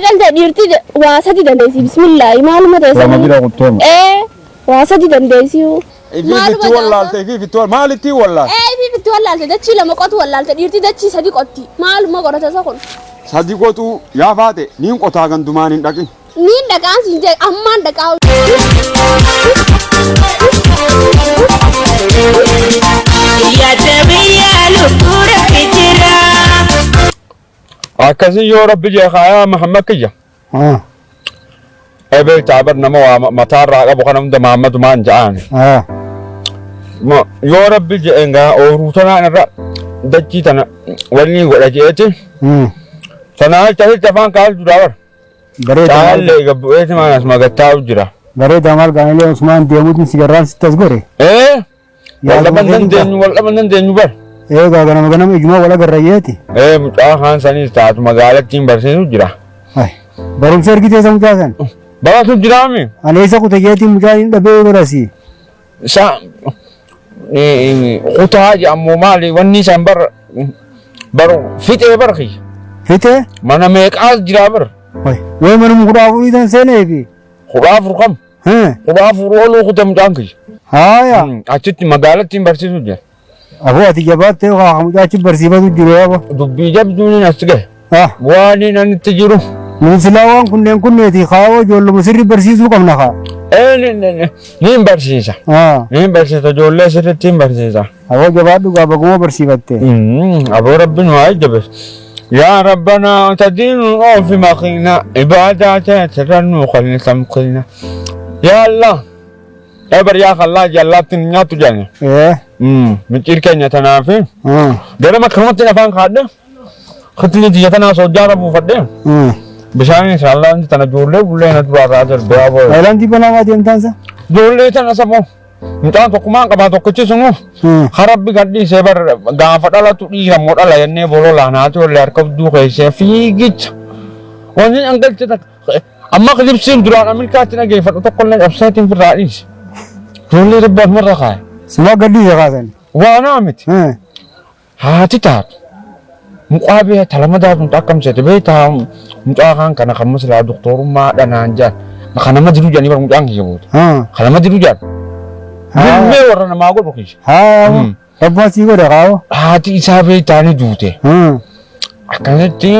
caltee dhiirti waa sadi dandeessi bismillaahi maaluma ta'e Lama sanii. jira kutteema. Ee waa sadi dandeessi. Ifiif Maaluma itti wallaalte ifiif itti maal itti wallaalte? Ee ifiif itti wallaalte dachii lama qotu wallaalte dhiirti dachii sadi qotti maaluma godhata isa kun. Sadi qotuu yaa faate niin qotaa gandumaan hin dhaqin. Niin dhaqaan siin jee ammaan dhaqaa. Akkasii yoo rabbi jee kaayaa Mahammad kiyya. Ah, Ee beektaa bar nama waa mataarraa qabu kana hunda Mahammadumaan ja'aani. ah. Yoo rabbi je'e ngaa ooyiruu tanaan irra dachii tana wanni godha je'eeti. Tanaa jecha asitti afaan kaa'u jira bar. Bareeda maal Caallee gabbu'eeti maan as magattaa'u jira. bareeda maal gaanilee Usmaan deemuutiin sigarraan sitti as gore. Ee wal dhaban dandeenyu wal dhaban dandeenyu bar. Eegaa ganama ganama ijumaa wal agarra jeeti. Ee mucaa kaan saniis taatu magaalattiin barsiisu jira. Ay, barumsa ergitee isa mucaa san. Baratu jiraami. Ani eessa kute jeetiin mucaa hin dhabee barasi. Isa kutaa jedhamu maali wanni isaan bar bar fixee bar kiyya. Fitee? Mana meeqaas jira bar. Way, way manuma 14 tan seeneefi. 14 kam? Hee, 14 oluu kute mucaan kiyya. haaya. Achitti magaalattiin barsiisu jira. Aboo ati jabaattee haa mucaa achi barsiifatu jiru yaaba. Dubbii jabduun as gahe. Ah, Waan inni itti jiru. nuti silaa waan kunneen kunneeti kaawoo ijoolluma sirri barsiisuu qabna kaa. Ee niin barsiisa. Ah, Niin barsiisa ijoollee sirriitti hin barsiisa. aboo jabaadhu gaa baguma barsiifatte. Aboo rabbiin waa jabeessu. Yaa Rabbana tadiinu oofi maqiina ibaadaa ta'e nuu qalni tamqiina. Yaa Allah. Ebar yaa khallaa jallaatti hin nyaattu jedhani. Ee, Micciir keenya tanaafi ah, ganama akkanumatti afaan kaadhe kitni tiyya tanaa soojjaara buufadhe ah. bishaan inshallah wanti tana ijoollee bullee na duraa irraa darbe yaa booya. Taayilaandii banaa maa deemtaansa? Ijoollee tana saboo mucaan tokkummaan qabaa tokkichi sunu harabbi gadhiisee bar gaafa dhalatu dhiira moo dhala jennee bololaan haati ollee harka hudduu keessee fiigicha. Wanni dhangalche takka amma kilibsiin duraan Ameerikaatti dhageeffadhu tokkollee qabseetiin firraa dhiise. Ijoollee rabbi asumarra kaa'e. Sumaa gadhiise kaasan. Waanaa miti. Eh, Haati taatu mucaa bee talama daatu mucaa akkam seete beektaa mucaa kaan kana kan maslaa doktorummaa dhanaan jaan kan nama didu jedhanii bara mucaan kiyya booda ah, kan nama didu jedhan Gurmee warra namaa godhu kiyya. haa, abbaa sii godha kaawoo. Haati isaa beektaa ni duute Ah, akkanatti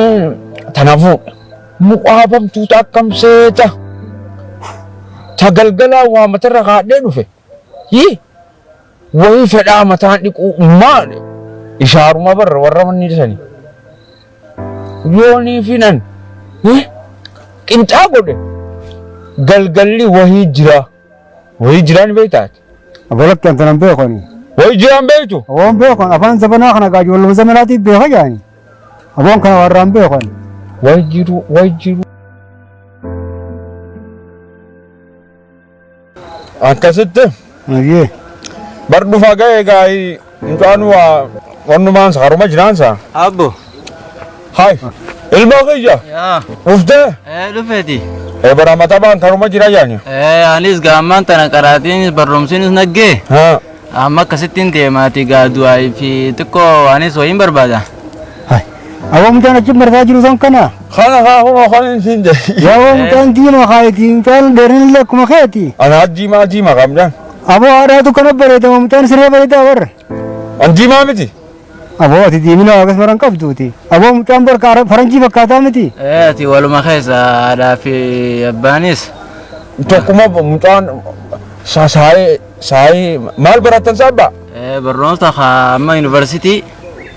tana fuudha mucaa bamtuuta akkam seeta ta galgalaa waa matarra kaadhee dhufe yii wayii fedhaa mataan dhiquu maali ishaaruma barra warra manni sanii. Yoonii finan qinxaa godhe galgalli wahii jira. Wahii jiraan beektaati. Aboo lakki anta nan beekoni. Wahii jiraan beektu. Aboon beekon afaan zabanaa kana gaa ijoolluma zamanaatiif beeka jaani. Aboon kana warraan beekon. Wahii jiru wahii jiru. Akkasitti Ayyee. bar dhufa ga'e gaa'ii mucaan waa wannumaan haruma jiraansa. Abbo. Hai ilma kiyya Yaa. dhuftee Ee dhufeeti. bara matabaan karuma jira jaani. Ee anis gaammaan tana qaraatiinis barumsiinis naggee. Haa. Amma akkasittiin deemaati gaa du'aa fi xiqqoo anis wayiin barbaada. Hai. Aboo mucaan achi marsaa jiru san kana. Kana haa kunoo kan hin siin jedhe. Yaa aboo mucaan diimaa kaayetii mucaan dheerinni illee akkuma keeti. Ana diimaa diimaa qabdaan. Aboo haadhaatu kana bareedama mucaan siree bareedaa warra. An diimaa miti. Aboo ati diimina waaqas maran qabduuti. Aboo mucaan barka faranjii fakkaataa miti. Ee ati waluma keessa haadhaa fi abbaanis. Tokkuma mucaan saayee saayee maal baratan saabba? Ee barnoota haa amma yuunivarsiitii.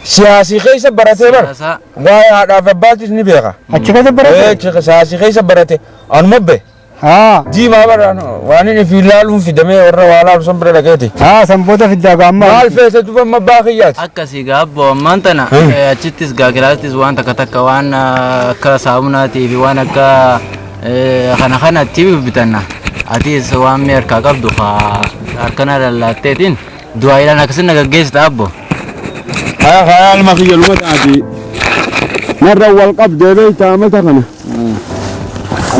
Siyaasii keessa baratee bara. Siyaasaa. Waa'ee haadhaa fi abbaatis ni beeka. Achi keessa barate. Ee siyaasii keessa barate anuma be. Haa. Diimaa bara waan inni fi ilaaluun fidamee warra waa laalu san bira dhaqeeti. Haa sanboota fiddaa gaammaa. Maal feete duba amma abbaa kiyyaati? Akkasii gaa abbo ammaan tana achittis gaa kilaasittis waan takka takka waan akka saamunaatii fi waan akka kana kanatti bitanna. Atis waan mi'a harkaa qabdu haa harkana lallaatteetiin du'aayiidhaan akkasin na gaggeessita abbo. Haya haya ilma kiyya luma taati. Narra wal qabdee beektaa mata kana.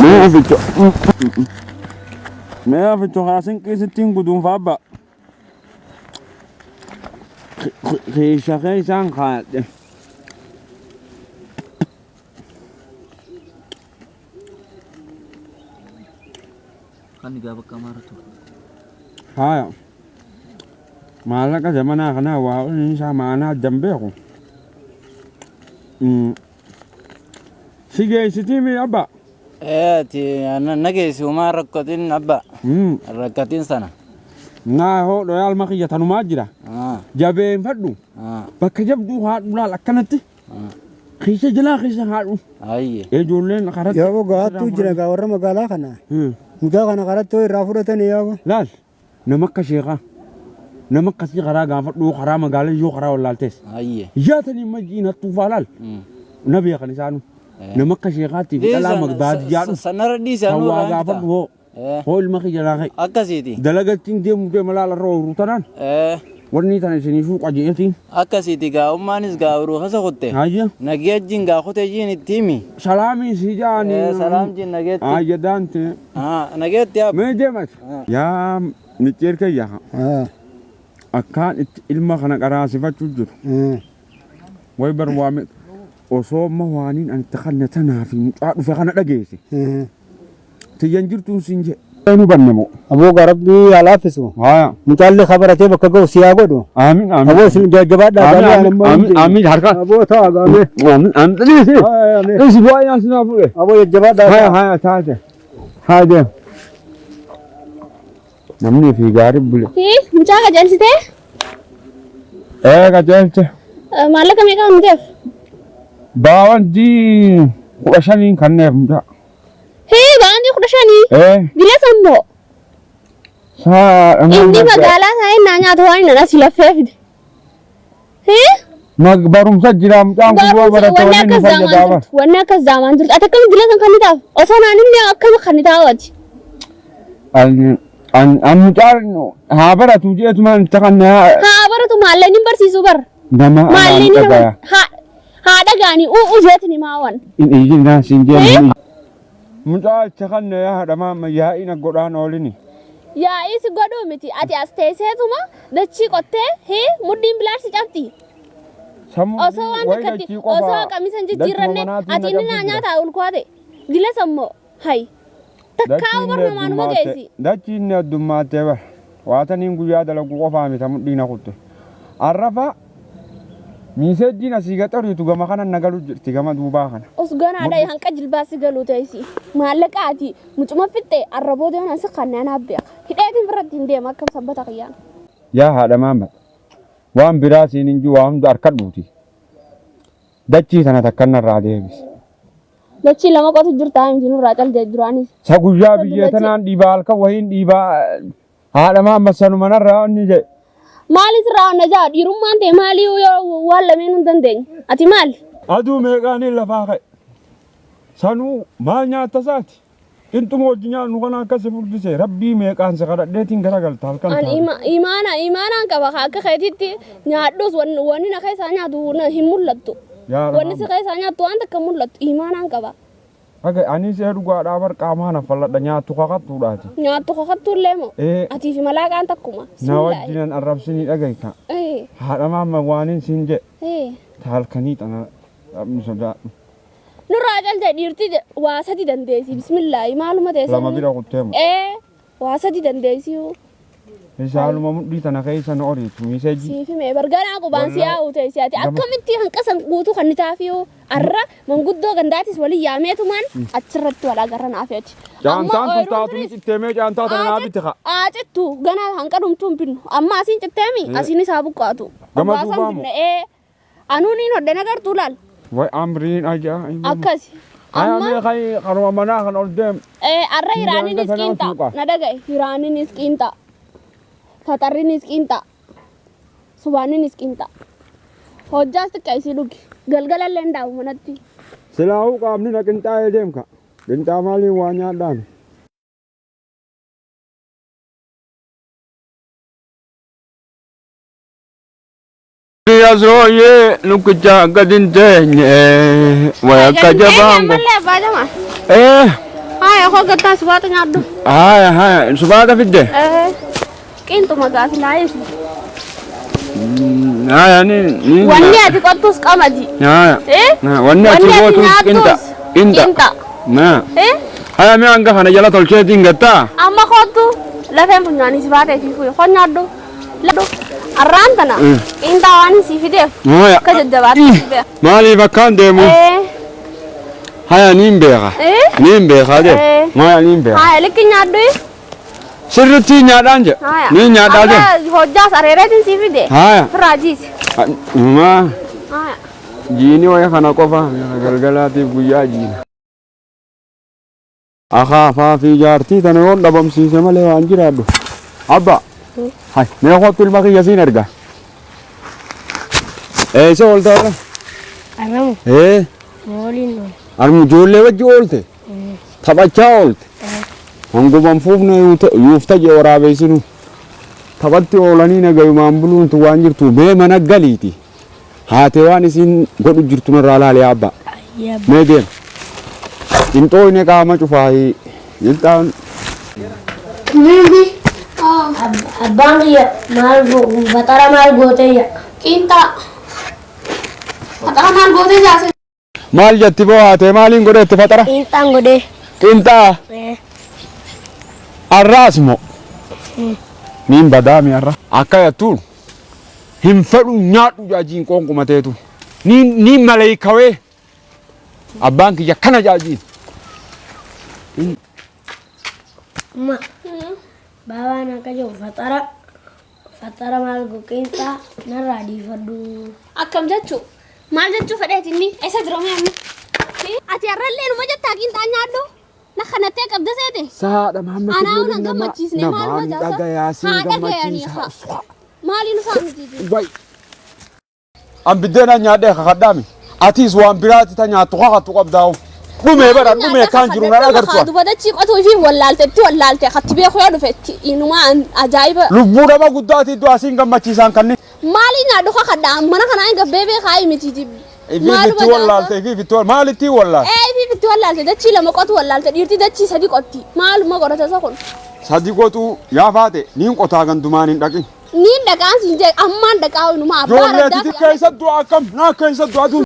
Mee aficho. Mee aficho haasin qisittiin guduunfa abba. Keessa keessaan kaadhe. Kan gaa bakka amaara ture. Haaya. Maallaqa zamanaa kanaa waa inni isaa maanaa addan beeku. Si geessitii mi abba? Ee ati na geessi homaa rakkatin abba. Rakkatin sana. Naa hoo dhoyaa alma kiyya tanumaa jira. Jabeeffadhu. Bakka jabduu haadhu laal akkanatti. Keessa jalaa keessa haadhu. Ayye. Ijoolleen karatti. Yaaboo gahattuu jira gaa warra magaalaa kana. Mucaa kana karatti hoo irraa fudhatanii yaaboo. Laal nama akka sheekaa nama akkasii karaa gaafadhu karaa magaalaa yoo karaa wallaaltees. Ayye. Yaatanii majiin hattuufaa laal. Na beekan isaanu. Nama akka sheekaatti fi dhalaa baadiyyaa dhufu. Sanarra dhiise Kan anuu waa irraa gaafadhu hin hoo. Hoo ilma kiyya naa ka'e. Akkasiiti. Dalagattiin deemu deema laal irra ooluu tanaan. Wanni tana isiniifuu qajeeltiin. Akkasiiti gaa ummaanis gaa uruu kasa kutte. Hayya. Nagee ajjiin gaa kute jiin itti himi. Salaamii si jaani. Salaam jiin nageetti. Hayya daante. Nageetti yaa. Mee deemat. Yaa micciir kiyya. Akkaan itti ilma kana qaraasifachuu jiru. Way bar waame osoo amma waaniin ani itti kanna tanaa fi mucaa dhufe kana dhageesse. Tiyyan jirtuun siin jedhe. Nu banne moo. Aboo gaa rabbii haa laaffisu. Haaya. Mucaallee kabaratee bakka ga'u si haa godhu. Aamin aamin. Aboo isin jajjabaadhaa Aamin gaarii aamin anammaa aamin aamin harka. Aboo ta'a gaamee. Aamin aamin. Dhiisi. Dhiisi bu'aa yaa sinaa fuudhe. Aboo jajjabaadhaa. Haya haya taate. Haa deem. Namni fi gaarii bule. Hii mucaa qajeelchitee Ee qajeelche. Maallaqa meeqa kenneef? Baawwantii 15 kanneef mucaa. Hii baandii 15. Ee. Bila sammoo. Saa. Inni magaalaa isaa innaa nyaatu waan inni asii laffee fide. Hii Barumsa jira mucaan kun yoo barate wanni wanni nu akkas fayyadaa zaamaan bara. jirtu. Wanni akkas zaamaan jirtu. Ati akkamitti dila san kan ni taaf? Osoo naan inni akkami kan ni taawati? An mucaan haa baratu jeetumaan itti kan Haa baratu maallaqni hin barsiisuu bara. nama Maallaqni alaan nama dhagaya. haa dhagaanii u'u jeetini maawan. In iyyinaa siin jeen. Mucaa itti kan yaa haadha yaa'ina godhaan oolini. Yaa'ii si godhuu miti. Ati as teesseetuma dachii qottee hii mudhiin bilaarsi cabdi. Osoo waan takkatti osoo qamisa hin jijjiirranne ati inni naa nyaataa ulkaate. Dila sammoo hayi. Takkaa barnoomaanuma geessi. Dachii inni addummaatee bara. Waataniin guyyaa dalagu qofaa miti mudhii na kutte. Arrafa miiseejjiin asii gaxariitu gama kana nagalu jirti gama duubaa kana. Os ganaadha hanqa jilbaasi galuu teessi. Maallaqa ati mucuma fixxe arraboota yoon asi kanneen abbeeka. Hidheetiin biratti hin deema akka sabbata kiyyaan. Yaa haadha maamma. Waan biraa siin hin jiru waa hunda harkadhuuti. Dachii sana takkanarraa deebisi. Dachii lama qotu jirta miti nurraa caltee duraanis. Sa guyyaa biyya tanaan dhiibaa halkan wahiin dhiibaa haadha maamma sanuma narraa inni jedhe. Maali sirraa onna jaa dhiirummaan ta'e maalii yoo waan lameen hin dandeenye. Ati maali? Aduu meeqaaniin lafaa ka'e. Sanuu maal nyaatta isaati? Qinxuma hojii nyaannu kana akkasi furdise rabbii meeqaan si kadhadheetiin garagalta halkan An taate. imaana imaanaan qaba akka keetitti nyaadhus wanni na keessaa nyaatu hin mul'attu. Yaa Wanni si Rahmaan. keessaa nyaattu waan takka hin mul'attu imaanaan qaba. Haga ani see dhugaadhaa bar qaamaan affalladha nyaattu kakattuudhaati. Nyaattu kakattu illee moo? Ee. Atii fi malaaqaan takkuma. Na wajjinan arrabsinii dhagayta. Ee. Haadha maamma waanin siin jedhe. Ee. Halkanii tana dhabni sodaadhu. Nurraa calte dhiirti waa sadi dandeessi. Bismillaahi maaluma teessa. Lama bira kutteemu. Ee. Waa sadi dandeessi. Isaaluma mudhii tana keessa na oriitu miiseejii. Siifi mee barganaa qubaan si yaa'u teessi ati Gama- akkamitti hanqasan guutuu kan ni taafiyuu arra manguddoo gandaatis waliin yaameetumaan achirratti wal agarra naafeeti. Caantaan tun taatu ni citteemee caantaa tana naa bitti kaa. Aacittu ganaa hanqa dhumtuu hin binnu amma asiin citteemi asiin isaa buqqaatu. Gama Abbaasan duubaa moo? binne ee anuun hin hodhe nagartuu laal Way amriin ajaa'iba. akkasi. Amma Amma mee kai karuma manaa kan ol deem. Arra hiraaninis Hanga qiinxa suuqa. na dhagaye hiraaninis qiinxa faxarrinis qiinxa subaaninis qiinxa hojjaas xiqqa isii dhugi galgalallee hin dhaabu manatti. Silaahuu qaamni na qinxaa'ee deemka. Qinxaa maaliin waa nyaadhaan? Asooyee lukkicha gadi hin teenye way akka jabaan go. Ammallee abbaa jamaa. Ee Haaya koo gattaa subaata nyaadhu. haya haya subaata fidde. Qiinxuma gaafi laayisi. Haya ni ni. Wanni ati qottus qamadi. Haya. Eh? Wanni ati gootus qinxa. Qinxa. Qinxa. Na. Eh? Haya mee hanga kana jala tolcheetiin gattaa. Amma kootu lafeen funyaanii si baatee fi fuyi honyaadhu. Ladhu. Arraan tana qiinxaa waan si fideef Haya. akka jajjabaatti si beeka. Maaliif akkaan deemu? Ee. Haya niin beeka. Ee. Niin beeka jee. Ee. Haya niin beeka. Haya likki nyaadhu. Sirriitti nyaadhaan jee. Haya. Niin nyaadhaa jee. Arra hojjaas areereetiin si fide. Haya. Firraa jiisi. Maa Haya. jiini wayii kana qofa galgalaatiif guyyaa jiina. Akaafaa fi jaartii tana yoon dhabamsiise malee waan jiraadhu. Abba. Hay mee kottu ilma kiyya siin erga. Eessa oolta har'a? Arramu Ee. waliin oole. Armu ijoollee wajji oolte. Taphachaa oolte. Hanguman fuufne yuufta jee waraabeessinu. Taphatti oolanii nagayumaan buluuntu waan jirtu mee mana galiiti. Haatee waan isiin godhu jirtu narraa laalee abba. Ayyee. Mee deem. Qinxooyne qaama cufaayii. Jilxaan Mimi. Abbaan kiyya maal faxara maal gootee jedha. Qiinxaa. Faxara maal gootee jaase? Maal jetti boo haatee maaliin godhe itti faxara? Qiinxaan godhee. Qinxaa. Arraas moo? Niin badaami arra. Akka jettuun hin fedhu nyaadhu jaajiin qoonqumateetu. Niin niin maleeykawee abbaan kiyya kana jaajiin. Ma. Baabaan akka jedhu faxara faxara maal go qiinxaa narraa dhiifadhu. Akkam jechuu? Maal jechuu fedheeti inni? Eessa jira mee amma? Ati har'allee numa jettaa qiinxaa nyaadhu? Na kanattee qabda seete? Saadha Mahammed Anaa nan gammachiisne maaluma namaan jaasa? dhagayaa siin Haa dhagayanii gammachiisa. haa. Maaliin isaa miti? Way. An biddeena nyaadhee kakadhaami. Atis waan biraati ta nyaattu kakattu qabdaa'u. Dhumee bara dhumee kan jiru nan agartu. Duba dachii qotuu fi wallaalte itti wallaalte katti beeku yoo dhufe itti inuma ajaa'iba. Lubbuu nama guddaati iddoo asiin gammachiisaan kanni. Maaliin nyaadhu kakadha mana kanaa hin gabbee beekaa mitiiti. Ifiif itti wallaalte ifiif itti maalitti wallaalte? Ee ifiif itti wallaalte dachii lama qotu wallaalte dhiirti dachii sadi qotti maaluma godhata isa kun. Sadi qotuu yaa faate niin qotaa gandumaan hin dhaqin. Niin dhaqaan siin jee ammaan dhaqaa inuma abbaa Ijoollee raddaa ati keessa du'a akkam naa keessa du'a.